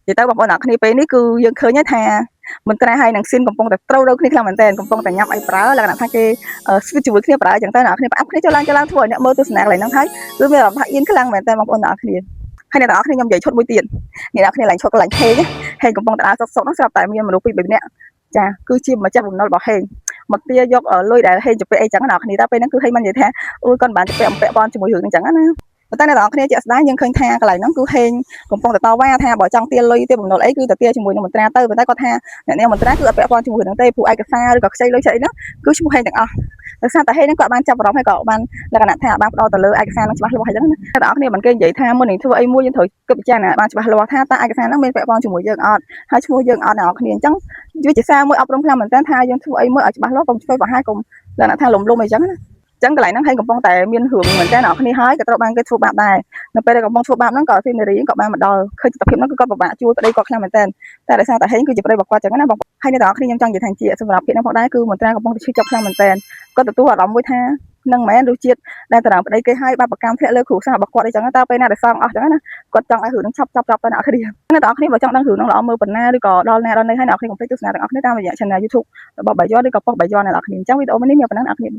និយាយទៅបងប្អូនអ្នកគ្នាពេលនេះគឺយើងឃើញថាមន្ត្រាហើយនឹងស៊ីនកំពុងតែត្រូវរកគ្នាខ្លាំងមែនតើកំពុងតែញ៉ាំអីប្រើលក្ខណៈថាគេស្វីតជាមួយគ្នាប្រើអញ្ចឹងទៅអ្នកគ្នាផ្អាប់គ្នាចូលឡើងចូលឡើងធ្វើឲ្យអ្នកមើលទស្សនាកន្លែងហ្នឹងហើយគឺមានអារម្មណ៍ថាអៀនខ្លាំងមែនតើបងប្អូនអ្នកគ្នាហើយអ្នកទាំងអស់គ្នាខ្ញុំនិយាយឈុតមួយទៀតអ្នកទាំងអស់គ្នាឡើងឈុតកន្លែងហេងហេងកំពុងតែដើរសុកសុកហ្នឹងស្រាប់តែមានមនុស្សពីរបីនាក់ចាគឺជាម្ចាស់បំណុលរបស់ហេងមកទាយកលុយដែលហេងជពាក់អីចឹងអ្នកគ្នាតែពេលហ្នឹងគឺហេងមិននិយាយថាអូយគាត់មិនបានជពាក់អំពាក់ព័ន្ធជាមួយរឿងហ្នឹងចឹងណាប៉ុន្តែអ្នកទាំងអស់គ្នាជាក់ស្ដែងយើងឃើញថាកន្លែងហ្នឹងគឺហេងកំពុងតែតវ៉ាថាបើចង់ទាលុយទាបំណុលអីគឺតែទាជាមួយនឹងមន្ត្រាទៅប៉ុន្តែគាត់ថាអ្នកនាងមន្ត្រាគឺអត់ពាក់ព័ន្ធជាមួយនឹងទេព្រោះឯកសារឬក៏ខ្ចីលុយខ្ចីហ្នឹងគឺឈ្មោះហេងទាំងអស់ដោយសារតែហេងហ្នឹងគាត់បានចាប់អារម្មណ៍ហើយក៏បានលក្ខណៈថាបានផ្ដោតទៅលើឯកសារហ្នឹងច្បាស់លាស់អញ្ចឹងណាអ្នកទាំងអស់គ្នាមិនគេនិយាយថាមុននឹងធ្វើអីមួយយើងត្រូវគិតពិចារណាបានច្បាស់លាស់ថាតើឯកសារហ្នឹងមានពាក់ព័ន្ធជាមួយយើងអត់ហើយឈ្មោះយើងអត់អ្នកនរគ្នាអញ្ចឹងវាជាសារមួយអប់រំខ្លាំងមែនទែនថាយើងធ្វើអីមួយឲ្យច្បាស់លាស់កុំធ្វើប្រហែលកុំលក្ខណៈថាលំលំអីចឹងណាចឹងកន្លែងហ្នឹងហេងកំពុងតែមានរឿងមែនតើអ្នកគ្នាហើយក៏ត្រូវបានគេធ្វើបាបដែរនៅពេលដែលកំពុងធ្វើបាបហ្នឹងក៏ស៊ីនារីក៏បានមកដល់ឃើញទស្សនភាពហ្នឹងគឺគាត់ពិបាកជួយប្តីគាត់ខ្លាំងមែនតើតែដោយសារតែហេងគឺជាប្តីរបស់គាត់ចឹងណាបងហើយអ្នកទាំងអស់គ្នាខ្ញុំចង់និយាយថាជាសម្រាប់ភាពហ្នឹងផងដែរគឺមន្ត្រាកំពុងតែឈឺចាប់ខ្លាំងមែនតើគាត់ទទួលអារម្មណ៍មួយថានឹងមែនរសជាតិដែលតារាងប្តីគេឲ្យបាបកម្មធ្លាក់លើគ្រួសាររបស់គាត់អីចឹងតើពេលណាដែលសងអស់ចឹងណាគាត់ចង់ឲ្យរឿងហ្នឹងឆាប់ចាប់ចាប់ទៅអ្នកគ្នាអ្នកទាំងអស់គ្នាបើចង់ដឹងរឿងហ្នឹងល្អមើលប៉ុណ្ណាឬក៏ដល់ណាដល់ណីហើយអ្នកគ្នាកុំភ្លេចទស្សនាទាំងអស់គ្នាតាមរយៈ Channel YouTube របស់បាយ័នឬក៏ប៉ុស្តិ៍បាយ័នអ្នកនរគ្នាអញ្ចឹងវីដេអូនេះមានប៉ុណ្ណឹងអ្នកគ្នា។